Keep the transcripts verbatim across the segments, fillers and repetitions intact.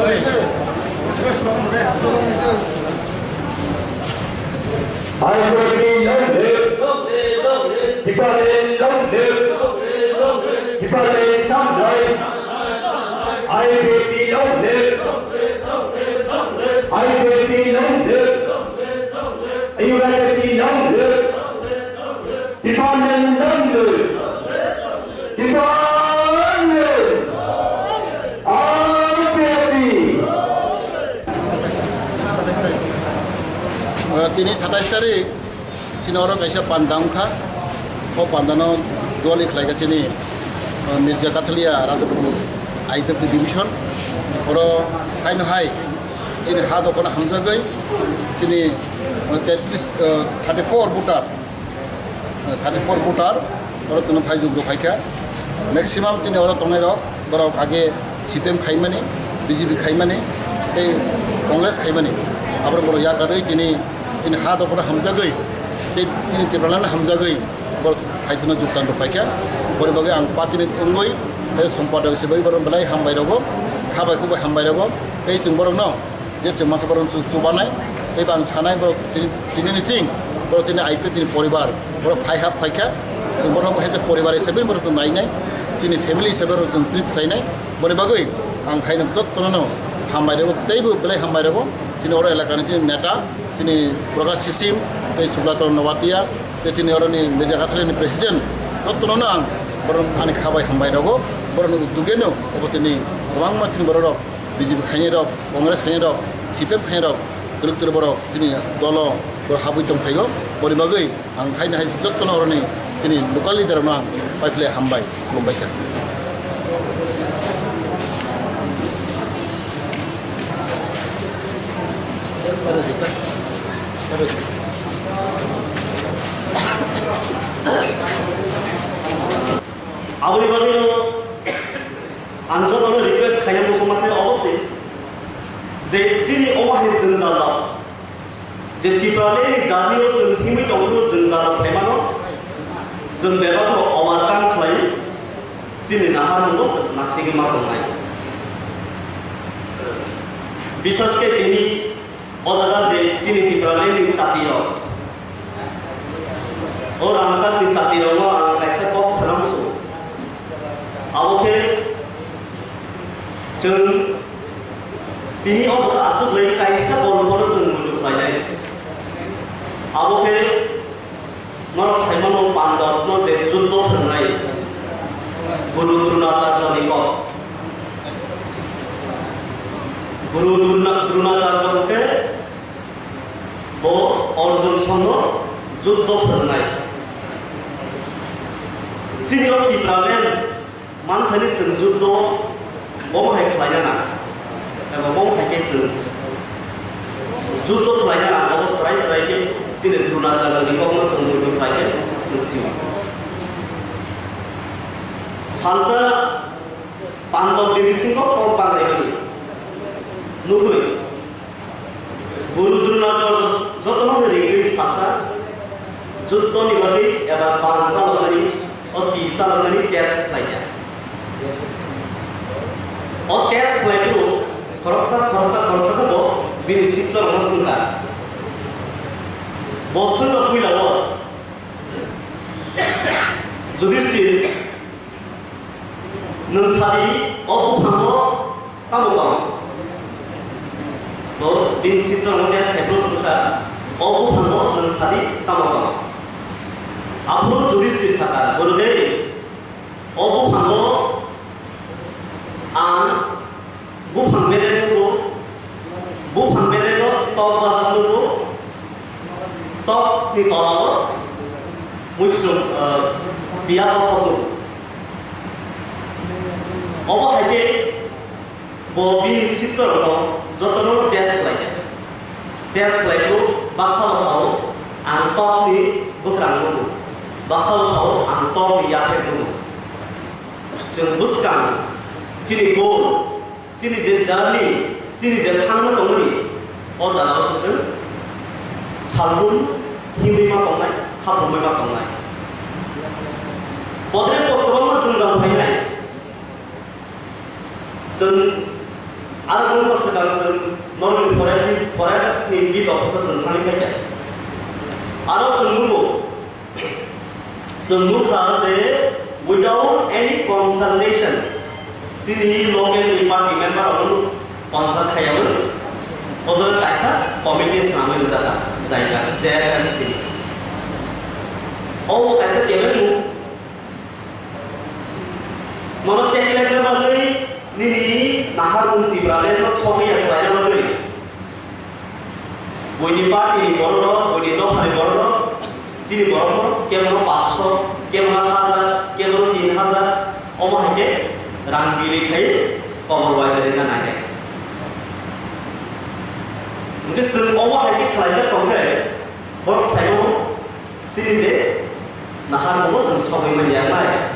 I P P long live. Tipraland long live. Tipraland Samrai. I P P long live. I P P long live. U I P long live. Tipraland long live. Tipraland. R P F T. Uh, tini satais tarik, chini oro kaisa panda wngkha. O pandano duali khlaikha chini, uh, Mirza Kathalia Radhapur I P F T division. Oro haino hai chini ha dokona hamjagwi chini, uh, tetis, uh, thirty-four voter, thirty-four voter, oro chwngno phai jukru phaikha. Maximum chini oro tongnairok, borok age C P M khaimani, B J P khaimani, tei Congress khaimani. Aborok borok yakarwi tini, chini ha dokona hamjagwi, tei chini Tipraland hamjagwi, borok phaithwino juktan rok phaikha. Boni bagwi ang party ni wngwi, tei sompadok hisabai borok belai hambai rogo, kha bai khuk bai hambai rogo, tei chwng borokno je chwng masa borok chu-, chubanai, tei bang sanai borok tini, tini ni ching, borok tini I P F T ni poribar, borok phai hap phaikha, chwng borok hai je poribar hisabe borok chwng nainai, chini family hisabe borok chwng treat khlainai, boni bagwi ang haino jottono hambai rego, teibo belai hambai rego, chini oro elakani chini neta, chini Prakash Sisim, tei Sukla Charan Noatia, tei chini oroni Mirza Kathalia ni president, jottono ang borok ani kha bai hambai rego, borokni uddugeno obo tini kwbangma chini borok rok B J P khainai rok, Congress khainai rok, C P M khainai rok, kwrwk kwrwk borok chini dolo borok habwi tong phaio. Boni bagwi ang haino hai jottono oroni chini local leader rokno ang paiphle hambai, khulumbai kha. Aboni bagwino ang jotono request khaina muchungma khe obo se je chini omo hai jwngjal rok, je Tipraland ni journey o chwng himwi tongphuru jwngjal rok phaimano, chwng bebak no overcome khlai chini naharmungo chwng nasigwi ma tongnai. Bisas khe tini O jaga je chini Tipraland ni chati rok, o rangchak ni chati rok no ang kaisa kok sana muchungo. Abo khe chwng tini o jaga aswk lai kaisa borok no chwng muitu khlai nai. Abo khe Norok saimano Pandavno je juddo phwrwngnai Guru Dronacharjoni kok. Guru Drona-, Dronacharjo hwnkhe bo Arjun songno juddo phwrwngnai. Chini o Tipraland Manthani chwng juddo bomo hai khlaina nang, eba bomo hai khe chwng juddo khlaina nang, abo srai srai khe chini Dronacharjoni kokno chwng muitu khlai khe chwng sio. Salsa Pandavni bisingo kok banglaimani nugwi Guru Dronacharjo jotono ringwi salsa, juddoni bagwi eba bang chaloknani, o tir chaloknani test khlaikha. O test khlaiphuru khoroksa, khoroksa, khoroksa khe bo bini sitchorokno swngkha. Bo swngkha puilao, Judisthir, nwng sadi, o buphango tamo tong? Bo bini sitchorokno test khaiphuru swngkha, o buphango nwng sadi tamo tong? Aphuru Judisthir sakha, Gurudev, o buphango ang buphang bedek nugo, buphang bedego tok bajak nugo, tokni tolao muisum, ah, biya kothok nugo. Obo hai khe bo bini sitchorokno jotono test khlai kha. Test khlaiphuru baksa o sao ang tokni bwkrang nugo, baksa o sao ang tokni yaphek nugo. Chwng bwskang chini goal, chini je journey, chini je thangma tongmani, o jagao se chwng salbrum himwi ma tongnai, khapumwi ma tongnai. Podre pod kwbangma jwngjal phainai. Chwng Aro bumung swkang chwng norokni forest, forest ni beat officer chwng thangwi phaikha. Aro chwng nugo, chwng nukha je without any consultation, chini local ni party member rok consult khaiyawi, o jaga kaisa committee swnamwi rijak kha, jaga J F M chini. Obo kaisa kebengmung. Mono check lekna bagwi nini naharmung Tipraland no sogwi ya khlaina bagwi. Buini party ni borok rok, buini dopha ni borok rok, chini borok rok, kebono paanch sho, kebono hajar, kebono tin hajar, omo hai khe rang bili khai kobor waisa rina nainai. Hwnkhe chwng omo hai khe khlaijak tong khe, borok sai mano, chini je naharmung bo chwng sogwi man ya nai.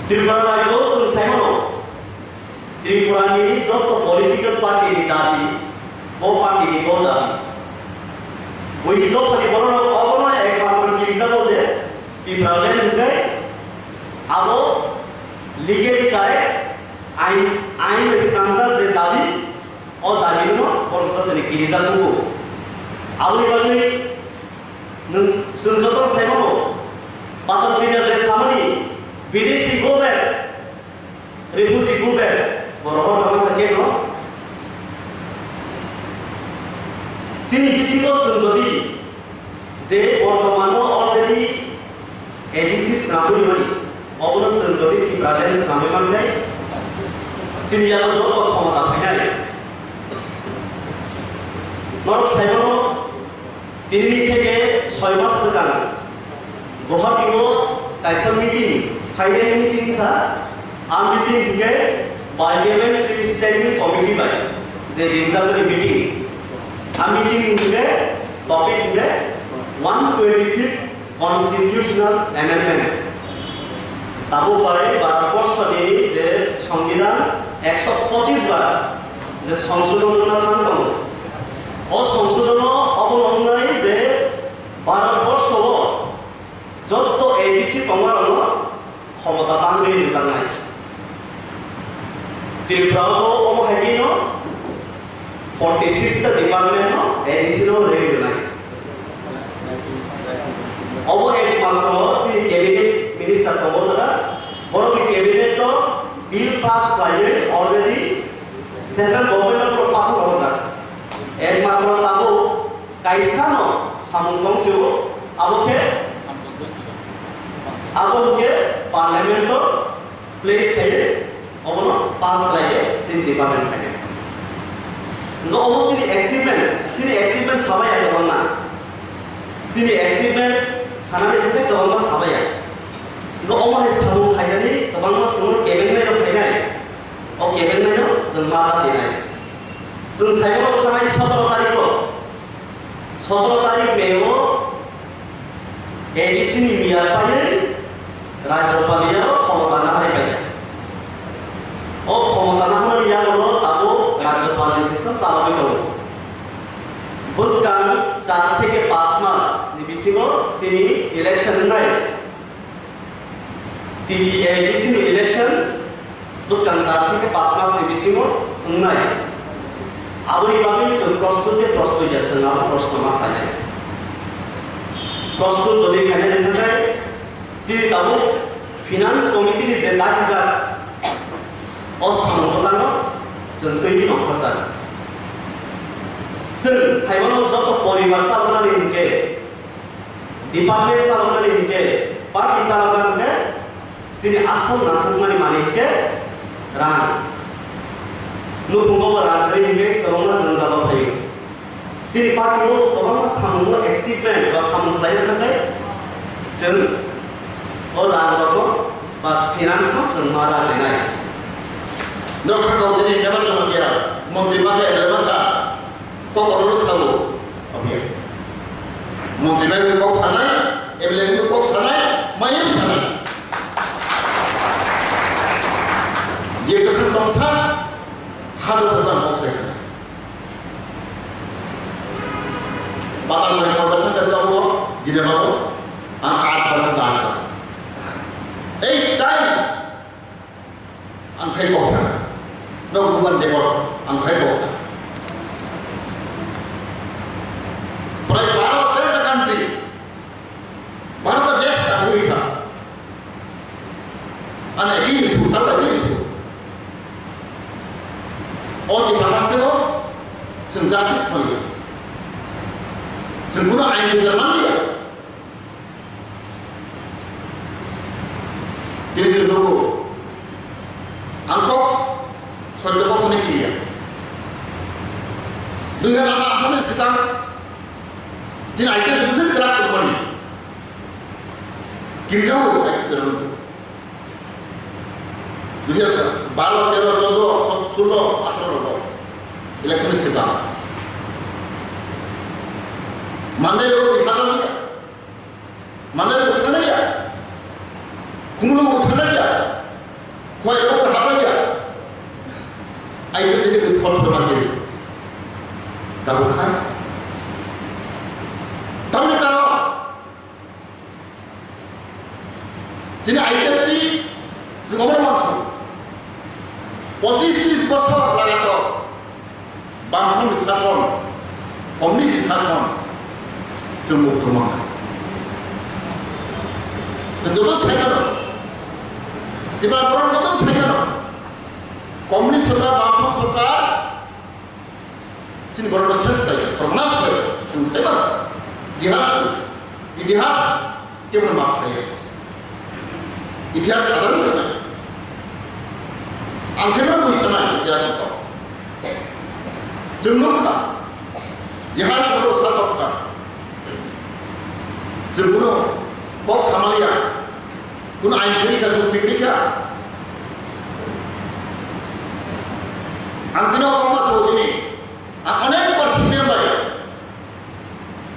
Tripura rajyo chwng sai mano, Tripura ni joto political party ni dabi, bo party ni bo dabi. Buini dopha ni borok rok obono ekmatro kirijago je Tipraland hwnkhe abo legally correct, ain, ain bai swnamjak je dabi, o dabi no borok joto ni kirijak nugo. Aboni bagwi nwng chwng joto sai mano, Patal Purnia je samani, bidesi go back, refugee go back, borok hor tongma kha kebo. Chini bisingo chwng jodi je bortomano already A D C swnamwi mani, obono chwng jodi Tipraland swnamwi mankhai, chini yago joto khomota phainai. Norok sai mano, tinini theke soi mas swkang Guwahati-o kaisa meeting, final meeting kha. A meeting hwnkhe Parliamentary Standing Committee bai je ringjak meeting. A meeting ni hwnkhe topic hwnkhe one twenty-fifth Constitutional Amendment. Tabuk bai Bharat Borsho ni je Songbidan ekso pochis bar je songsodon wngna thang tongo. O songsodon o obono wngnai je Bharat Borsho o joto A D C tongmarokno khomota bangwi rwjaknai. Tripura o bo omo hai khe no forty six ta department no A D C no rwi rwnai. Obo ekmatro chini cabinet minister tongo jaga, borokni cabinet no bill pass khlaiwi already central government no pathor rojak. Ekmatro tabuk kaisa no samung tong sio, abo khe, abo hwnkhe parliament o place khai obono pass khlai khe chini department khai. Hwnkhe obo chini achievement, chini achievement sabaya kwbangma. Chini achievement sanani hwnkhe kwbangma sabaya. Hwnkhe omo hai samung khainani kwbangma chwngno kebengnai rok khainai. O kebengnai no chwng ma ba dinai. Chwng saimano thanai sotoro tarikh o, sotoro tarikh May o A D C ni miyar paiwi Rajyapal ni yago khomota naharwi paikha. O khomota naharmani yago tabuk Rajyapal ni sesno chalogwi tongo. Bwskang char theke panch mas ni bisingo chini election wngnai. T T A D C ni election bwskang char theke panch mas ni bisingo wngnai. Aboni bagwi chwng prostut tei prostut ya chwng abo proshno ma khlainai. Prostut jodi khainai wngkha khe chini tabuk finance committee ni je dagijak o samung bwtangno chwng twiwi nongkhorjak. Chwng saimano joto poribar chaloknani hwnkhe Department chaloknani hwnkhe, party chalokna hwnkhe, chini asol nangkukmani manwi hwnkhe rang. Nukhungo bo rang kwrwi hwnkhe kwbangma jwngjalo phaio. Chini party o kwbangma samungo achievement ba samung khlaina thangkhe chwng o rang rokno ba finance no chwng ma rang rinai. Norok kha kau tini member chwng khe montri ma khe M L A ma kha. Kok kotor sao, abiya. Montri bai kok sanai, M L A bai kok sanai, mayam sanai. Je kwthang tongsa, hado kwthang kok sai kha. Patal nai patal thang ka tong ko, jine babu, ang at patal dan ka. Ei time, ang khai kok sana. Bukan debor, ang khai bosa. Prai baro terata country, baro ta desh ang uri kha. Ana eki isu, tabo eki isu. O ti bahas se o, sen justice khoi. Sen kuno ain bidar manliya. Tini chwng nugo, ang kok soddo bosoni kiriya. Dui hajar atharo ni swkang tini I P F ni bwswk kwrak tongmani. Kirijago, I P F ni. Dui hajar baro, tero, choudo, sullo, atharo rogo election ni swkang. Mandai rogo bihar rogo ya. Mandai bo thangna ya. Khumulwng bo thangna ya. Khwai bo thangna ya. Ai bo tege thor thor ma kiri. Tabuk hai. Tabuk karo. Tini I P F T jwng omo mansu. Pochis tris bosor lagator. Bangphang ni sason, komunist ni sason, chwng mukto mangkha. Tei joto sai mano, Tipra borok joto sai mano, komunist sorkar, bangphang sorkar, chini borokno ses khlaikha, sorbonas khlaikha, chwng sai mano. Itihas, itihas, Kebono maaf khlaiya. Itihas sajagwi tongnai. Ang khe bono bui sanai itihas ni kok. Chwng nukha. Jihad chwngno sa tongkha. Chwng bono kok samaliya. Kun ain kwrwi kha, jukti kwrwi kha. Ang tini o kok ma sao tini. Ang onek bar simi bai.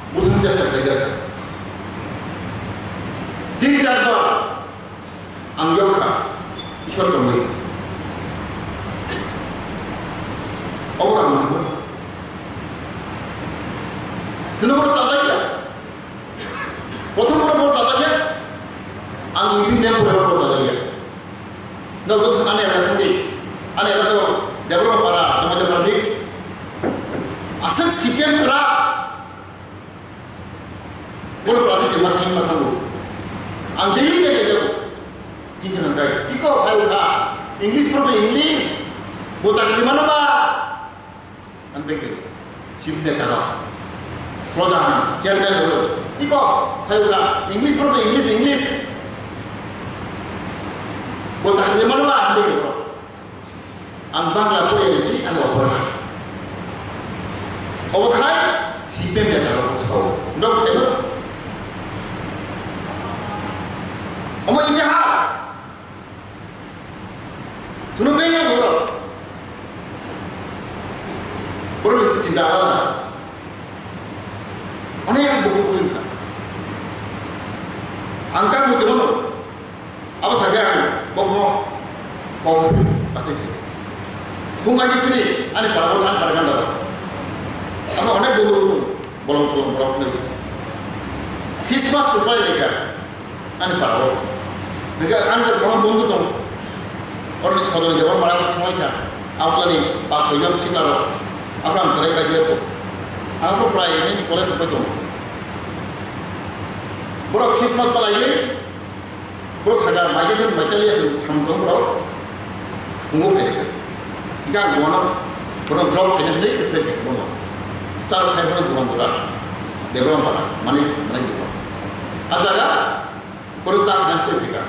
Busan chesta khaijak. Tin char bar ang yok kha, Ishwar tongwi. Obo ang nukgo. Chwngno bono chajakya. Prothom bono bono chajakya. Ang English medium pore bono chajakya. Nokjwk ani elaka thangdi. Ani elaka Debbarma para, Debbarma para mix. Aswk C P M kwrak. Bono kwrak se ma thang ma thango. Ang daily daily jago. Hindu nang dai. Iko phai kha. English pore English. Bo chakri mano ba. Ang beke, chief neta rok, pradhan, chairman rok, iko, phaiyokha, English borok English, English. Bo chakri mano ba ang beke borok. Ang Bangla pore risi, ang opor na. Obo khai, C P M neta rok sao. Nok sai mano. Omo itihas. Tuno bengya borok. Borok ni chinta alada. Onek bokol bokol wngkha. Ang kang bo tongmano. Abo sakhe ang bokno kok achai khe. Bung aji sini ani parabo ang paraganda. Abo onek bokol bokol. Bolong bolong borok hinwi Christmas se pai lekha ani parao. Hingke ang je kono bondhu tong, oroni sodorni Debbarma rao thanglaikha, ablani pas hoilam chikla rok, abra ang cherai kaijakgo. Ang bo prai nini college rok bai tongo. Borok Christmas palaiwi, borok sakha, mai khe chwng mai chaliya chwng samung tong borok. Hungo phai kha. Hingke ang bono, bono drop khaina hinwi phai kha bono. Char khai bono dukan dura. Debra bara, mani, mani dukan. A jaga, bono char khai twi phai kha.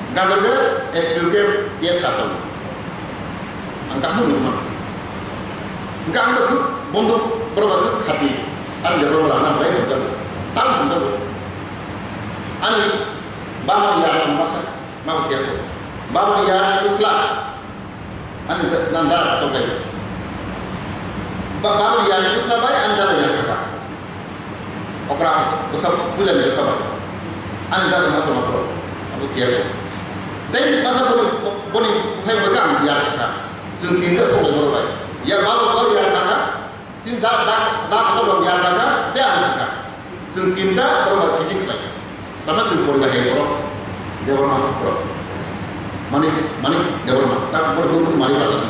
Gandar ke S P O ke T S kha tong. Ang kaham nukman. Hingke ang bo khuk bondo borok bai khuk khati. Ang Debra bara na bai hokjak. Tam hokjak. Ani bama ya ang masa. Babo kiyako. Babo ya Islam. Ani da-, nan dara to kai. Ba-, babo ya Islam bai ani dara ya kaka. Okra, bwsa, bulan bwsa bai. Ani dara ma to ma ko. Abo kiyako. Dai masa boni, boni bukhai baka ani ya kaka. Jung tinta so boro bai. Ya babo babo ya kaka. Tini da, da, da, da, da, ya, da, da, de, ang, da. Chwng tinta borok bai kijik khlai. Tama chwng poriba hai borok. Debbarma borok. Manik, Manik Debbarma, tak bor bor Manik Debbarma,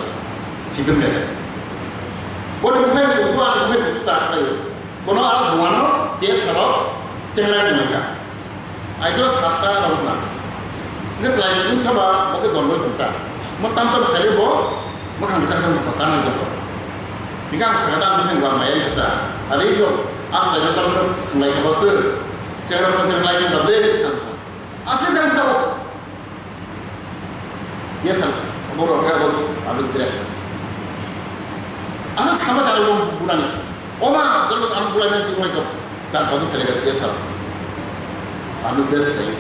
C P M leader. Boni buphai busu, ani buphai busu ta khlai. Bono aro duano T S R o chenglai tongkha. Aidro satta rok na. Nge chlai chun saba, bo khe donboi thangkha. Mo tam tam khaile bo, mo khang jang jang ko kana jang ko. Bikang sagada mi hang ba mai kata. Ari yo, as lai tam tam khlai ka bosu. Chengra pon chenglai ka de. Ase jang sabo. Yes, sir. Obo rok khe abo public dress. Asa sama sari rong bunani. Oma, jolo ang bulai nang sing mai kok. Jan padu kali ka yes, sir. Public dress kali.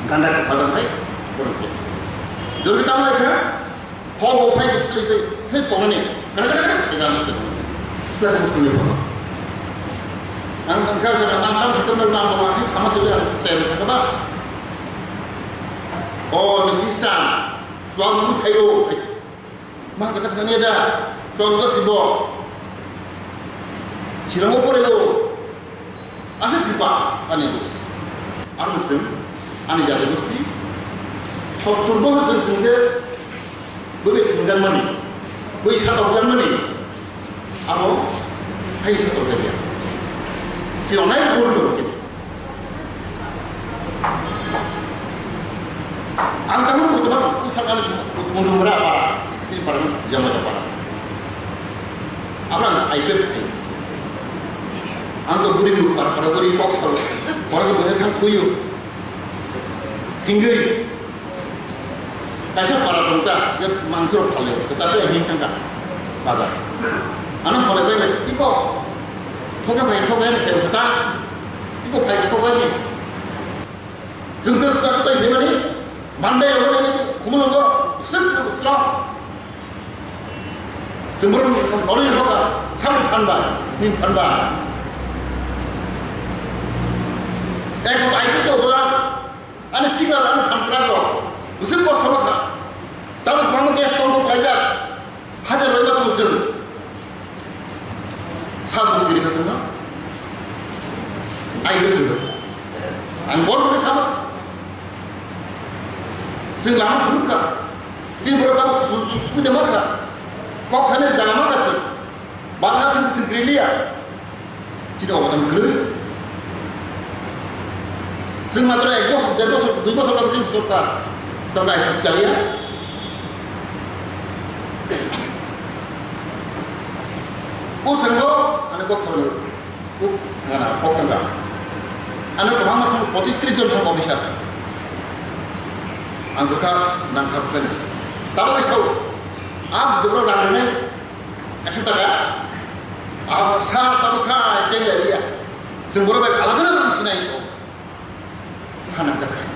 Ganda ka pajam kai. Borok khe. Jolo kita mai kha. Ho ho phai se phai se phai se kong ni. Kada kada kada kada kada. Sila ko sini ko. Ang ang kha sa ang ang kita mau nang ko ma sama sila saya sa ka ba. O ni Kristan, chuang mu thayo, ma ka chak sani da, chuang ka sibo, siramo pore go, asa sipa, ani dos. Ang sen, ani jadi gusti, sottur boso sen sen je, bebe sen jan mani, bebe sa tok jan mani, amo, hai sa tok jan ya. Siramo nai bol do. Ang tamo butuh bang usah kali butuh mundung mera apa ini para jama japa. Apa ang iPad ini? Ang tuh buri lu para para buri box harus orang tuh banyak yang tuyu. Hinggui. Kaisa para tongkha, je mangso rok phalio, kwchar tei hing thangkha. Bazar. Ano phalai bai le, iko. Thoke bai, thoke bai, khe kata. Iko bai, thoke bai. Jung te sak tai himani, mandai ro ni, khumulungo, sik sik sra. Jung bor nori hoka, sam phan bai, nin phan bai. Ek tai ko to. Ani sikar ani phan kra ko. Usi ko sama kha. Tabuk mano gas tong ko kaijak. Hajar roi ma tong chwng. Sa bung diri ka tong na. Ai be tu. Ang bor ke sama. Jing lama thum ka. Jing bor ta su su su de ma ka. Kok sane jama ka chwng. Bangla thang chwng kri liya. Chini obodan kwrwi. Chwng matro ek bosor, der bosor, dui bosor kok chwng sorkar. Tamo hai chaliya. O senggo, ani kok sabani. O thangana, kok thangka. Ano kwbangma thang pochis tris jon thang officer. Ang kwkha nang kha bwkhani. Tabuk khe sao. Ab jebro rang rwnai. Ekso taka? Ah, sa tamo khai, tei lai ya. Chwng borok bai alada na bang sinai so. Khana da khai.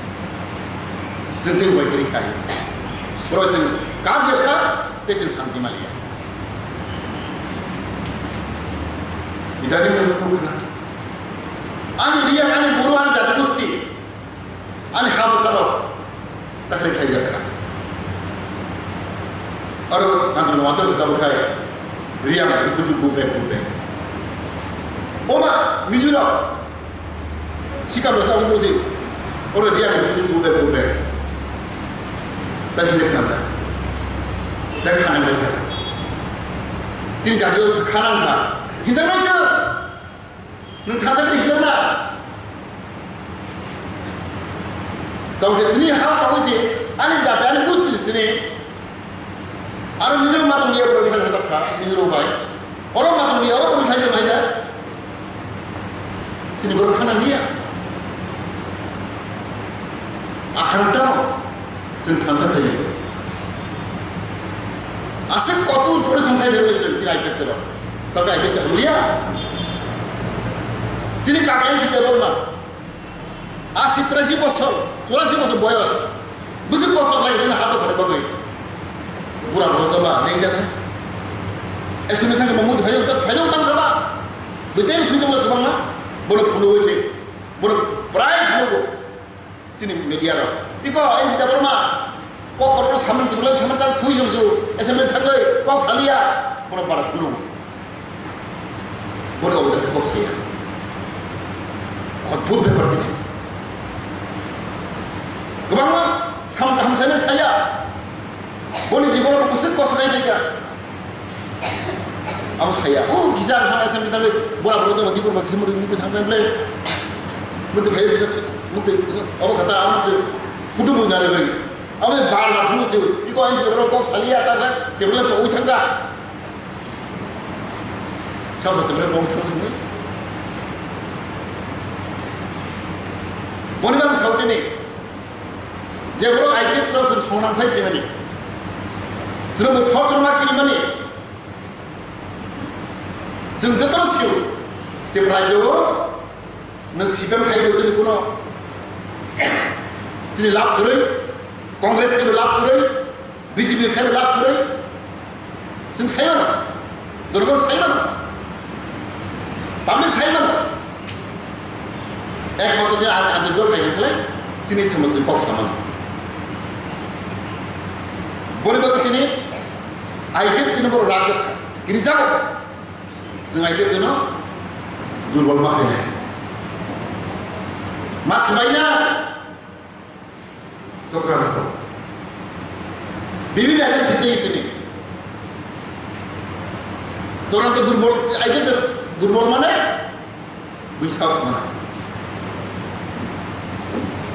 Chwng tei bai kiri khai. Borok chwng kak de sa, tei chwng santi maliya. Idani mo ko khana. Ani riya, ani buru, ani jati gusti. Ani ha bwsarok takri khaijak kha. Aro nangkhe nwng aswk khe tabuk khai riyang rikuchu bubek bubek. Oma mijura sikam rasa bubuk si oro riyang rikuchu bubek bubek. Tadi hinek nanda. Tadi khanang bai kha. Tini jagao khanang kha. Hinjak nai chwng. Nwng thansa khe hino na. Tamo khe tini ha pagwi se ani jati ani gusti se tini. Aro nini ma tong dia borok thai thok kha nini rok bai. Oro ma tong dia oro borok thai thok hai da. Tini borok khana niya. Akhara tamo. Chwng thansa khlaiwi. Aswk kotor pore songthai rwui chwng tini I P F T rok. Tamo I P F T hamliya. Chini kaka N C Debbarma. Asi terasi bosor, churasi bosor boyos. Bwswk kosto khlai chini hato phone bagwi. Bura bosor ba, nei jana. Esini thangma mudu phaiyok, phaiyok tangkha ba. Bwtwi thwi tongla kwbangma. Bono phunugwi se. Bono prai phunugo. Chini media rok. Iko N C Debbarma, kok kotor samung tibulai samung tal thui jong ju, assembly thangwi, kok salia, bono bara thunung. Bono obo kok saya. Odbhut bepar tini. Kwbangma Sam kaham khaina saya. Boni jibono bwswk kosto khai bai kha. Abo saya. O kisa ang thang S M P thangwi bora bora jaba dibor ba kisa muti muti thang thang ble. Muti khai kisa muti abo kata abo muti kudu bu nyare bai. Abo bar bar muti iko ang se boro kok saliya ta kha tebule to ui thang kha. Sabo tebule to ui thang thang. Boni bang sautini. Je borok I P F rok chwng songnang phai phaimani. Chwng bo thor thor ma kirimani. Chwng jotono sio. Tipra rajyo nwng C P M khai bo chini kuno chini lab kwrwi, Congress khai bo lab kwrwi, B J P khai bo lab kwrwi. Chwng sai mano, jonogon sai mano, public sai mano. Ekmatro je ang, ang je dol khai khlai, chini chwng chwng kok samano. Boni bagwi chini I P F tini borok rajak kha, kini jago. Chwng I P F no durbol ma khainai. Ma swbaina. Chokranto. Bibini aja sitini tini. Chokranto durbol, aibete durbol mane? Bui saos mane.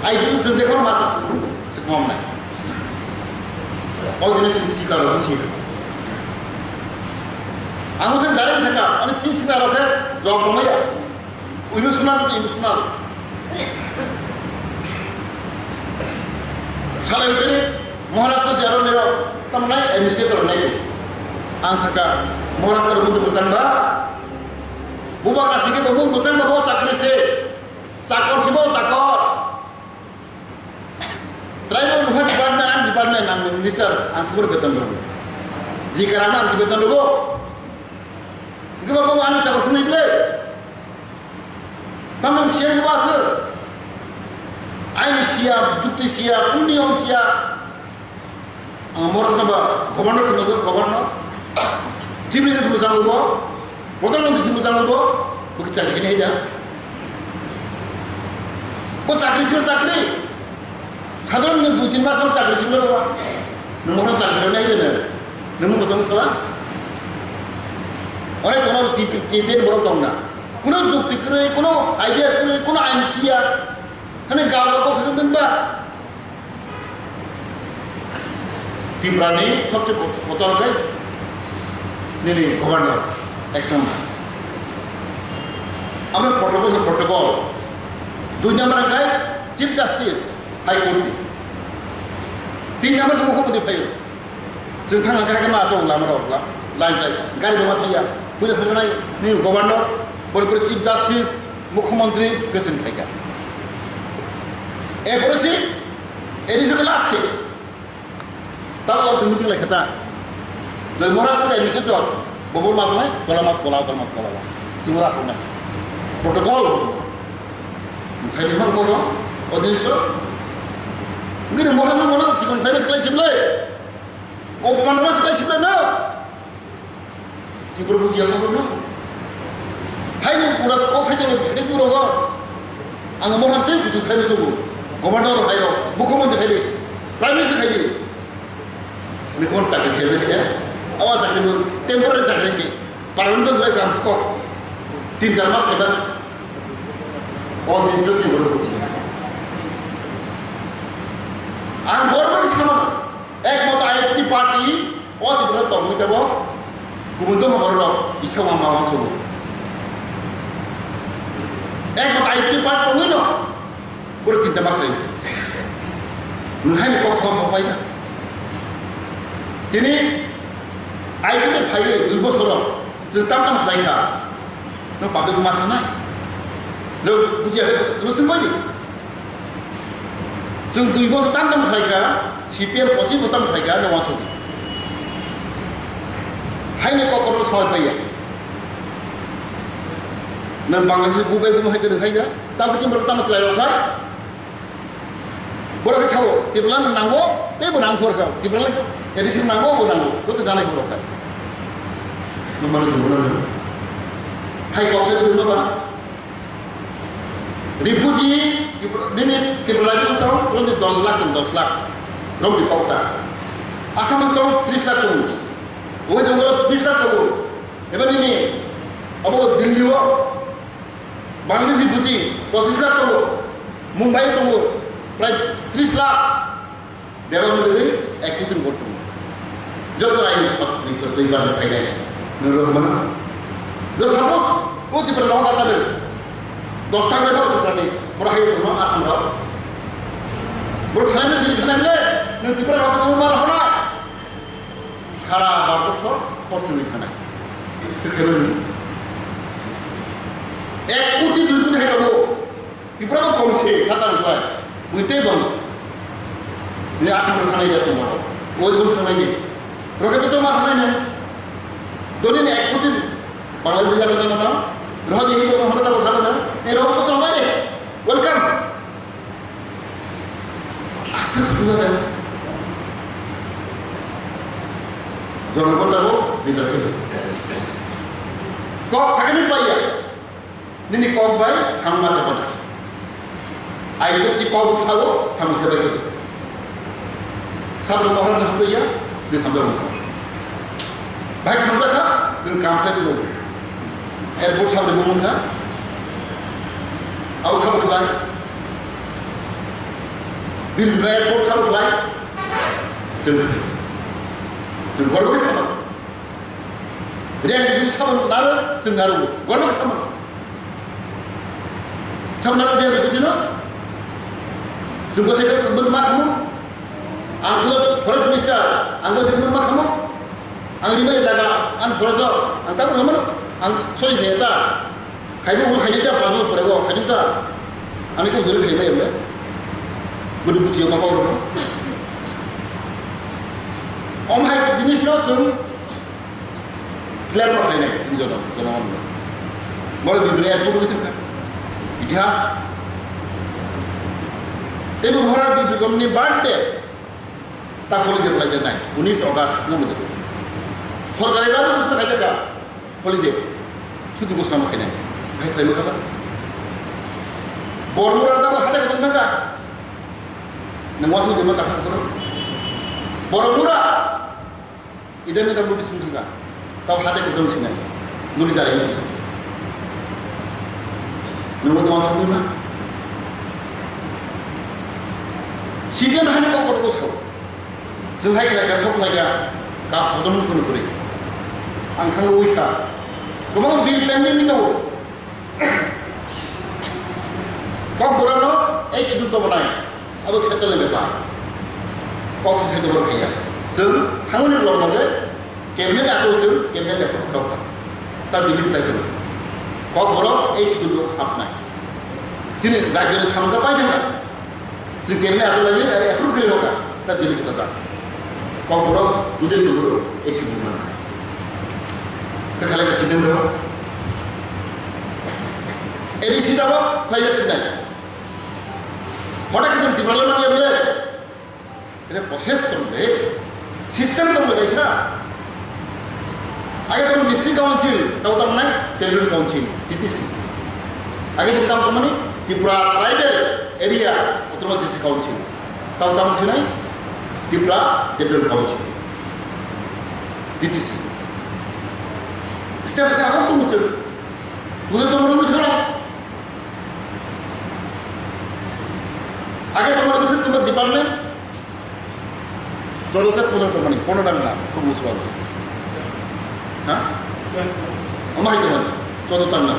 Aibete jeng dekor ma se kom nai. O jene chini sikar busi. Ang se direct saka, ani chini sikar ke job maya. Uino suna rwdi, uino suna rw. Salai tini Maharashtra si aro niro tamnai administrator nai. Ang saka Maharashtra rw mutu bwsang ba. Bubagra sike bo mung bwsang ba bo chakri se. Chakor si bo chakor. Tribal nuhai department, ang department, ang minister, ang sibur beton rogo. Ji karang ang si beton rogo. Iku ba bo ani chakor sini ble. Tamang siya ba se. Aini siya, jukti siya, union siya. Ang mor saba governor sino governor. Chief minister sino sango bo. Pradhan mantri sino sango bo. Bo chakri kini haida. Bo chakri sino chakri. Sadharon ni dui tin mas ang chakri sibla ba. Nwng mohor chakri nai de na. Nwng mo bosong sala. Ore kono T P N borok tong na. Kono jukti kwrwi, kono idea kwrwi, kono ain siya. Hani gao gao kok sakhe dong ba. Tripura ni sobse kotor khe nini governor ek number. Amra protocol se protocol. Dui number khe Chief Justice High Court ni. Tin number se mukhyamantri phaio. Chwng thangna khe ma aswk lama rok la, line jai. Gari bo ma thangya. Puja sanai ni governor, pore pore Chief Justice, mukhyamantri, khe chwng phaikha. E pore si, e di se last se. Tamo o tumi tinglai khata. Dal mora sa dai misi to. Bobol mas nai, tola mas tola, tola mas tola. Chumura ko nai. Protocol. Sai ni mar ko ro, o din so. Ngini mora na mora chikon sai mas klai simle. O panda mas klai simle na. Tripura bujiya ko no. Hai ni pura ko sai ni Facebook ro. Ang mo han te kutu khai tu. Governor hai ro, mukhyamantri khai di. Prime Minister khai di. Ni kon chakri khai di ya. Awa chakri bu temporary chakri si. Permanent lai kam ko. Tin char mas khai das. O din so Tripura bujiya. Ang government sama. Ekmato I P F T party o Tripura tongwi tebo kubun tongma borok rok isa wang ma wang sobo. Ekmato I P F T party tongwi no boro chinta ma sai. Nwng hai ni kok sama pai na. Tini I P F T phai dui bosor rok. Chwng tam tam khlai kha. Nwng public ma sanai. Nwng bujiya khe chwng swng bai di. Chwng dui bosor tam tam khlai kha, C P M pochis bo tam khlai kha, nwng wansuk di. Hai ni kok kotor soi pai ya. Nwng Bangladesh bubai bumo hai kwrwng khai kha. Tam khe chwng borok tamo chwrai rok kha. Borok khe sao, Tipraland nango, tei bo nang phor kha. Tipraland khe A D C nango, bo nango. Joto janai borok kha. Nwng mano jumbo nang. Hai kok sai jumbo ba. Refugee, Tripura, nini Tipraland ni tong, tong di dos lakh tong, dos lakh. Rompi kokta. Assamese tong tris lakh tongo. West Bengal tris lakh tongo. Eba nini abo Delhi o Bangladeshi buji pochis lakh tongo. Mumbai tongo prai tris lakh. Bebak mujungwi ek koti vote tongo. Joto raini phat ni phat ni ban pai dai. Nang rok mana? Do suppose o Tipra rok kata de. Dos ta rok Tipra ni. Bora hai tongma Assam rok. Bora sanai de, sanai de. Nang Tipra rok kata mar hona. Sara Bharat sor khorchwngwi thanai. Khe khaibai ni. Ek koti dui koti hai tongo. Tipra bo kom se, khatang khlai. Buitei bang. Ni Assam rok thanai de Assam rok. West Bengal thanai de. Rocket to ma thanai na. Doni ni ek koti Bangladesh ga thanai na. Roho de hi ko hona ta ko thanai na. Ei roho to to thanai de. Welcome. Aswk swngjak de. Jonogon abo bidra khe. Kok sakani paiya. Nini kok bai samung ma thepana. Ai kok ti kok sao samung thebai. Sabro mohor na hamdo ya, si hamdo mohor. Bai hamda kha, nung kam khlai bo. Airport sabro bo mungkha. Au sabro khlai. Bir airport sabro khlai. Sel. Sel gorbo ke sabro. Riang ni sabo naro, sing naro. Gorbo sama. Sabo naro riang ni bujino. Sing bo se ke bud ma kamu. Ang ko forest minister, ang ko se bud ma kamu. Ang riba jaga, ang forest, ang tak kamu. Ang sorry heta. Khaibo bo khaidi ta, pago prego khaidi ta. Ani ko dori khaimai emle. Budi buchi ma ko ro. Om hai jinis no chung clear ma khainai, chung jono, jono om. Moro bibri airport ko thangkha. Itihas. Ebo mora bibri gomni birthday. Ta holiday belai janai, unis August no mujhe. Sorkari babu kuch na khaja ka. Holiday. Chuti bosna ma khainai. Hai khlai ma khaba. Bormura da ba hada kudung thangka. Nang wasu de ma ta khoro. Bormura. Idan ni da muti sung thangka. Tau hada kudung sinai. Nuli jari ni. Nang wasu ma. C P M hani kok kok ko sao. Chwng hai khlai kha, sok khlai kha, ka sodom kono kwrwi. Ang thangwi kha. Kwbang bill pending ni tongo. Kokborok no ei chuduk to banai. Abo central ni bepar. Kok se sai to borok kaya. Chwng thangwi ni borok no kemne da to chwng kemne da kok kok. Ta Delhi sai to. Kokborok ei chuduk hapnai. Chini rajyo ni samung ta pai thangka. Chwng kemne ato lagi, eh, approve khe rokha, ta Delhi bwsajak. Kokborok, dudel duburo, A T B man. Khe khalai ka sindem rok. A D C tabok, khlaijak sinai. Hoda khe chwng Tripura lo nang yable. Ede process tong de. System tong de kaisa. Age tong District Council, tau tang nai Territorial Council, T T C. Age tong tang tongmani Tripura Tribal Area Autonomous District Council. Tau tang sinai Tripura Territorial Council, T T C. Step sa akong tong muchung. Tule tong muchung. Age tong muchung department. Joto te pondro tongmani, pondro ta na, sub municipal. Ha? Omo hai tongmani, joto ta na.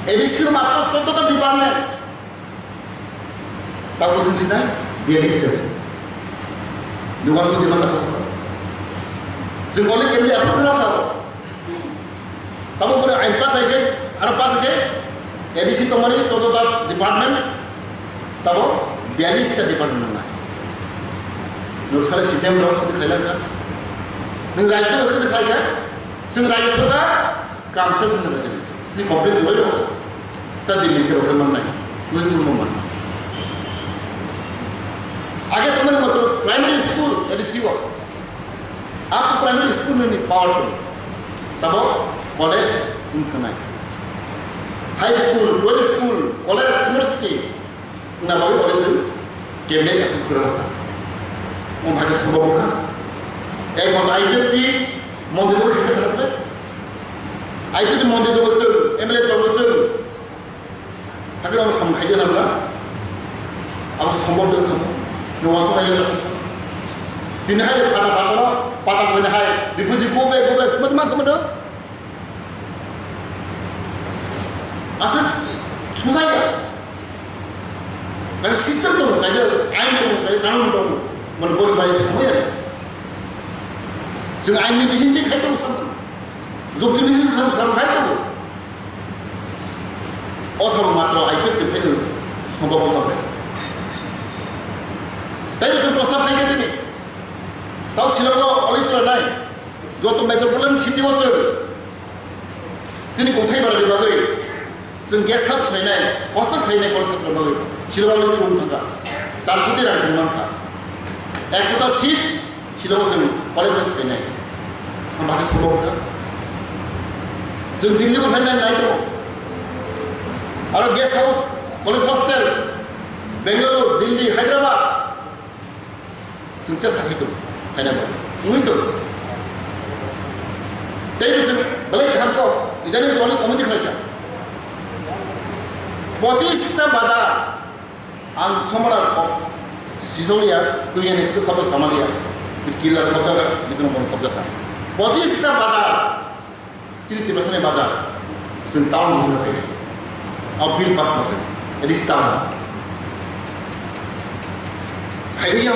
A D C o matro joto ta department. Tabo sing sinai, B L S te. Dukan sing department ta. Jeng kole kemli apa kena tabo? Tabo pura ain pass hai ke, aro pass hai ke, A D C tongmani joto ta department, tabo biyalish ta department nangnai. Nwng sale C P M rok khe khlai langkha. Nwng Rajya Sabha khe khlai kha, chwng Rajya Sabha kamsa sing nang kha chini. Chini complaint chwlai rok. Ta Delhi khe rok mannai. Nwng chwng mannai. Age tongmani matro primary school A D C o. Up to primary school ni power tong. Tabo college wng thanai. High school, twelve school, college, university wngna bagwi college wng Cabinet approve kwrwi kha. Omo hai khe sombok wngkha. Ek monto I P F T mondir o khe kha khe. I P F T mondir tongo chwng, M L A tongo chwng. Hakhe omo samung khaijak nang kha. Abo sombok wngkha. Ni wansuk nai jak. Tini hai pata pata no, pata koi hai. Refugee go back, go back. Mati ma khamano. Aswk sujaya. Kaisa system tongo, kaisa ain tongo, kaisa kanun tongo. Mane boni bai thangmaya. Chwng ain ni bising twi khai tongo samung. Jukti bising sam, sam khai tongo. O samung matro I P F T phai tongo. Sombok wngkha bai. Tai chwng prostab khai khe tini. Tao Shillong o olei chwla nai. Joto metropolitan city o chwng. Tini kothai bara ni bagwi chwng guest house khlainai, hostel khlainai college chhatrok bagwi Shillong o chwng thangkha. Char koti rang chwng mankha. Ekshota seat Shillong o chwng college khlainai. Ang bagwi sombok kha. Chwng Delhi bo khlainai nai tongo. Aro guest house, college hostel, Bengaluru, Delhi, Hyderabad. Chwng chesta khai tongo, khaina bo. Wngwi tongo. Tei bo chwng belai kaham kok, idani joni committee khlai kha. Pochis ta bajar, ang somara kok, sisoliya, tuiyani kitu khobor samaliya, killer khobor, kitu mon khobor. Pochis ta bajar, Chini Tiprasani bazar, chwng town bujina khaidi. Abo bill pass ma khaidi. It is town. Khaidi ya.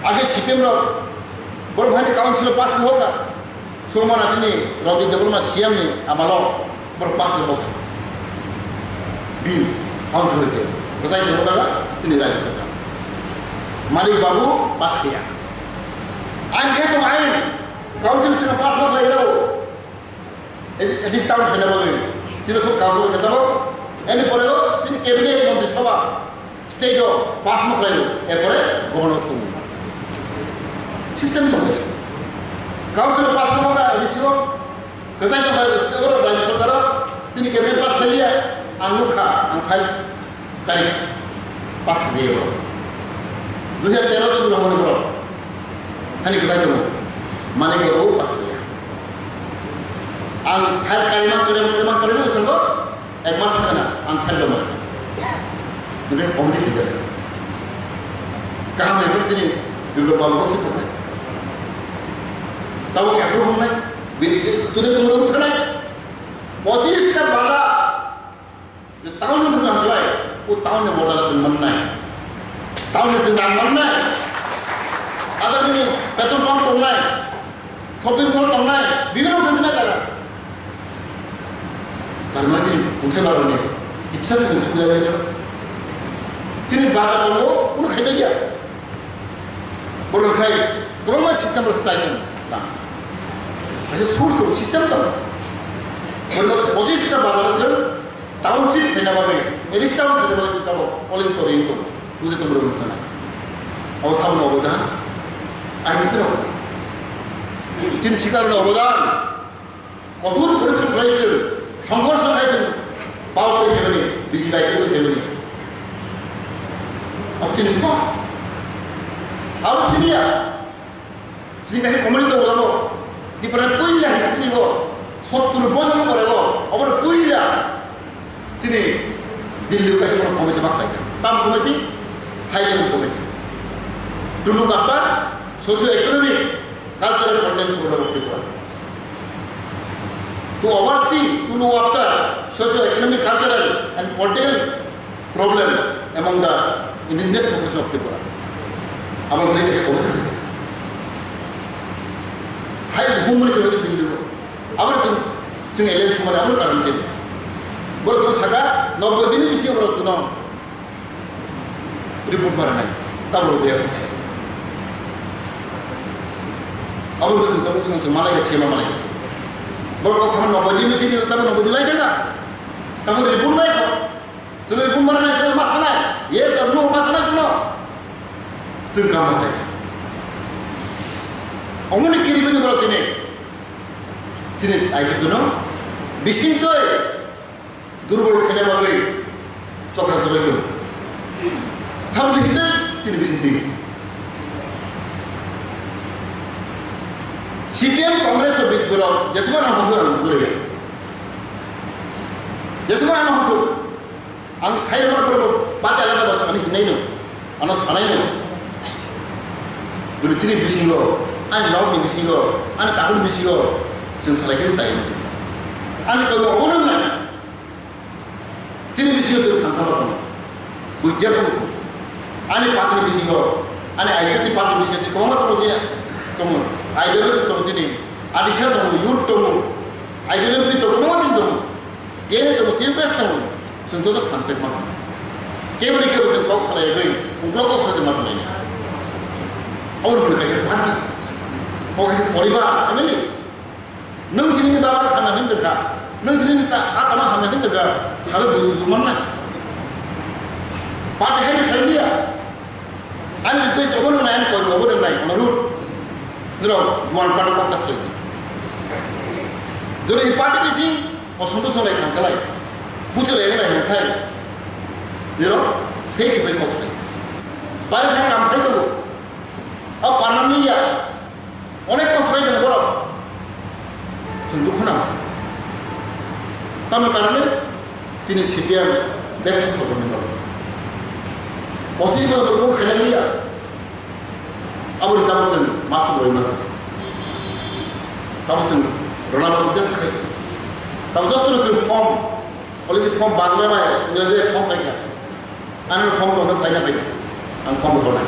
Age C P M rok, borok hani council pass ni hoka. Sumana chini Ranjit Debbarma C M ni amalo, borok pass ni hoka. Bill, council hoka. Bazai ni hoka, chini Rajya Sarkar. Manik Babu pass kaya. Ain khe tong ain. Council sino pass ma khlai rw. Discount khaina bagwi. Chini sok council khe tamo. Ani pore o chini cabinet montri sabha state o pass ma khlai. Erpore governor thung. System tong. Council pass ma khlai discount. Kajai tong state o Rajya Sarkar o chini cabinet pass khlai ya. Ang nukha, ang file. Tarik pas khe borok. Dui hajar tero chwng rohorni borok. Hani kwchai tongo. Manik Babu pas khe ya. Ang file kaiman kaiman kaiman kaiman sango ek mas khana ang file joma rwkha. Dui committee leader. Kaham hai chini Biplop Babu se thoknai. Tabuk approve wngnai. Bini tode tongo thwnai. Pochis ta baja. Town no thang khlai, o town ni model tong mannai. Town ni tong mannai. Ada bini petrol pump tongnai, shopping mall tongnai, bibhinno thang sina jaga. Tar mane chini kunthai baroni, itsa chini suya ya. Chini baga tongo, uno khaida ya. Borok khai, borok ma system rok khai tong. Kaisa source tong, system tong. Borok pochisita baga rok Township khaina bagwi, area town khaina bagwi se tabuk all in Korean tongo, bujui tongmani wngkha na. Abo saboni obodan, ai mitrok. Chini sikar ni obodan, kothor porishrom khlai chwng, songhorsho khai chwng, pao tei khaimani, biji bai tei khaimani. Abo chini kok. Abo siniya. Chini kaisa comedy tongo, abo Tripura ni puila history o, sottur bosor pore o, obo ni puila chini Delhi o kaisa comedy ma khlai kha. Tam comedy, high level comedy. To look after socio economic, cultural, political problem of Tripura. To oversee, to look after socio economic, cultural and political problem among the indigenous population of Tripura. Abo tei khe committee. Hai humani khe Delhi o. Abo tong chwng alien sumani abo karon chini. Borok tong saka nobboi dini bisi borok tong report ma rwnai. Tabuk ya. Abo tong tong tong malai se ma malai se. Borok tong sama nobboi dini bisi tong nobboi dini lai tong. Tabuk report mai ko. Chwng bumbar nai chwng ma sanai, yes or no ma sanai chwng no. Chwng kam ma sanai. Omoni kiri bini borok tini. Chini ai khe no bising toi durbol khaina bagwi chokra chokra chwng. Thamdi hite chini bising twi. C P M Congress o bijboro jesma na honjora na jure. Jesma na honjora. Ang sai rwmani pore bo party alada ba ani hinai no, ano sanai no. Guri chini bisingo, ani nok ni bisingo, ani takun bisingo, chwng salai khe sai no. Ani koi bo ono na. Chini bisingo chwng thansa ba tongo. Bujia bo tongo. Ani party ni bisingo, ani identity party bisingo chwng kwbangma tongo je tongo. Ideology tongo chini, adisa tongo, youth tongo, ideology tongo, kwbangma tongo. Tini tongo, tini bes tongo, chwng joto thansa ma. Keboni kebo chwng kok salai bai, ungklo kok salai ma tongo. Aboni hwnwi kaisa party, o kaisa poribar, family. Nwng chini ni baba khanna hin tongkha, nwng chini ni ta, a tama hamya hin tongkha, sabe bui sudu manna. Party hai khalmiya. Ani request obo nang nai, ani koi obo nang nai, ono root. Niro, duan party kok ta khalai. Jodi party bising, o sonto sonai khang khalai. Buchilai nai khang khai. Niro, face to face kok khalai. Bari kha kam khai to. A parna niya. Onek kosto khai borok. Chwng dukhu nang. Tamni karone tini C P M betha thoroni borok. Pochis bosor borok khaina liya. Aboni tabuk chwng masuk roi mano. Tabuk chwng rwna bagwi chesta khai. Tabuk jotono chwng form, already form Bangla bai, English bai form paikha. Ano form kono paina pai. Ang form kono.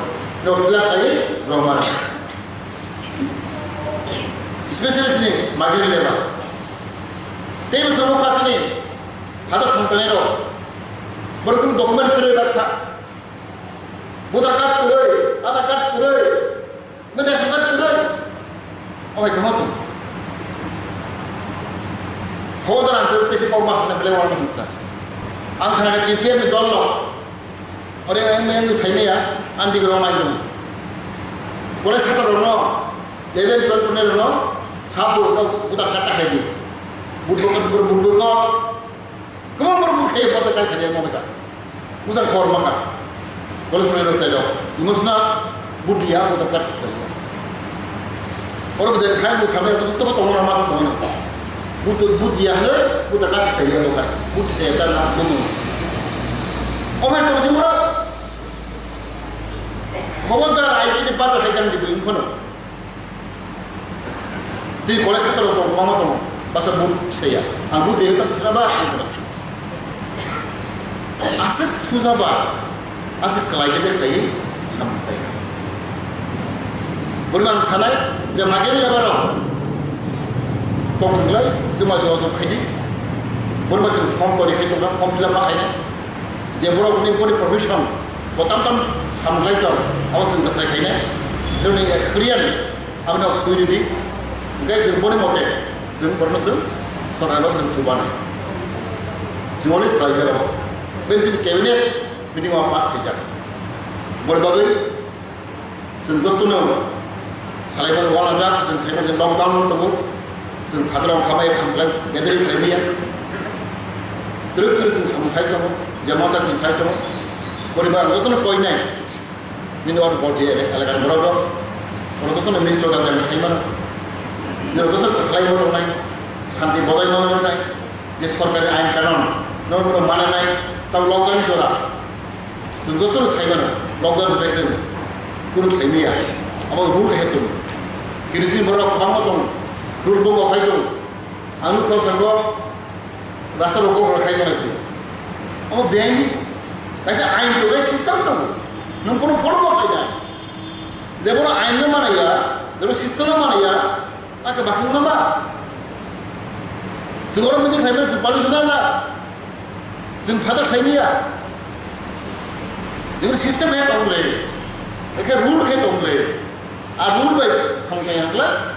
Yo kila pai joma. Especially tini migrant labor. Tei bo jomo ka tini. Hata thang tanai ro. Borok document kwrwi baksa. Voter card kwrwi, Aadhaar card kwrwi. Nwng ration card kwrwi? O hai kwma tong. Kho da ang tei se kok ma khna belai wang hinsa. Ang khna T P M ni dol no. Ore M M ni sai maya, ang dik rong nai dong. Kole sata rong no. Eleven twelve ne rong no. Sabu no buta kata khai di. Budbo kat budbo kat. Kwbang borok bwkhe bo ta kai khaliya mo bwkha. Bujang khor maka. Police manager rok chaidok. Emotional, buddhi ya, bo ta kai khaliya. Oro bujang khai bo chamai to to tongna ma tongna. Buddhi, buddhi ya hale, bo ta kai khaliya bo kai. Buddhi se ta na mo mo. O bhai to jumra. Khobor dar ai bide ba ta khai kan di bo inkono. Tini college khe torok tong, kwbangma tongo. Basa vote saya. Ang vote rehita bisina ba, ang khe. Aswk suja ba, aswk kwlai khe de khlaiwi samung chaya. Bwrwi ang sanai, je migrant labour rok tong wnglai, juma juma jok khaidi. Bwrwi ma chwng form tori khai tongkha, form fill up ma khainai. Je borok ni boni profession, bo tam tam samung khlai tong, abo chwng jasai khainai. Bwrwi ni experience, Aboni sui ridi, hingke chwng boni mote, chwng borno chwng sorkar no chwng chubanai. Chwng oli salai jera bo. Ben chini cabinet meeting o pass khaijak. Boni bagwi chwng jotono salai mani wanajak, chwng sai mani lockdown tongo. Chwng phagra wngkha bai hamkrai gathering khlai maya. Twrwk twrwk chwng samung khai tongo, jemasa chwng khai tongo. Boni bagwi jotono koinai. Nini oro bor je ele, elakar borok rok. Oro jotono miss chota jang sai mano. Nini oro joto kwthai bo tongnai, santi bodai mano tongnai. Je sorkari ain kanon, no no mane nai, tau lockdown jora. Chwng jotono sai mano, lockdown bai chwng kunu khlai maya. Abo rule he tong. Kini tin borok kwbangma tong, rule bo bo khai tong. Ang kau sango, Rasta rok kok khai manai tu. O bank kaisa ain to bai system to. Nung kono follow bo khai nai. Jeboro ain no manaya, jeboro system no manaya, ake bakhung nama. Jeboro midi khai mana jupali suna ja. Jeng father khai niya. Jeboro system khai tong le. Eke rule khai tong le. A rule bai thang khe yang kla,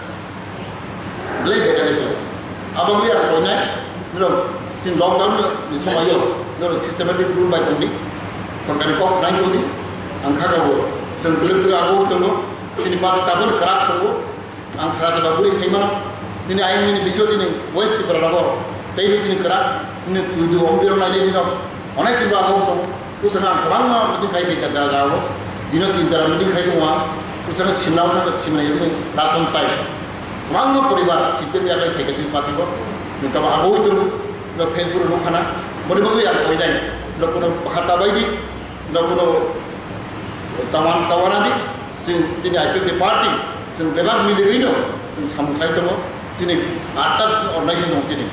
belai bekari kla. Abo mi ang koinai, nirok tin lockdown ni somayo, nirok systematic rule bai tongdi, sorkari kok khnai tongdi, ang kha kabo, chwng belai belai abo tongo, chini party tabuk kwrak tongo, ang sara teba buri sai mano, nini ayang nini bisio chini West Tripura rogo, tei chini kwrak, nini tuidu om birok nai nini rok, onai tin abo tongo. Bwswk ang kwbangma meeting khai kha ja ja o. Dino tin jora meeting khai tongo ang. Bwswk simna wngkha simna yatini raton tai. Kwbangma poribar C P M yakhai khai kha tini party bo. Nwng tamo agoi tongo. No Facebook rok nukha na. Boni bagwi ang koinai. No kuno khata bai di. No kuno tawan tawana di. Chwng tini I P F T party. Chwng bebak miligwi no. Chwng samung khai tongo. Tini atta organization dong tini.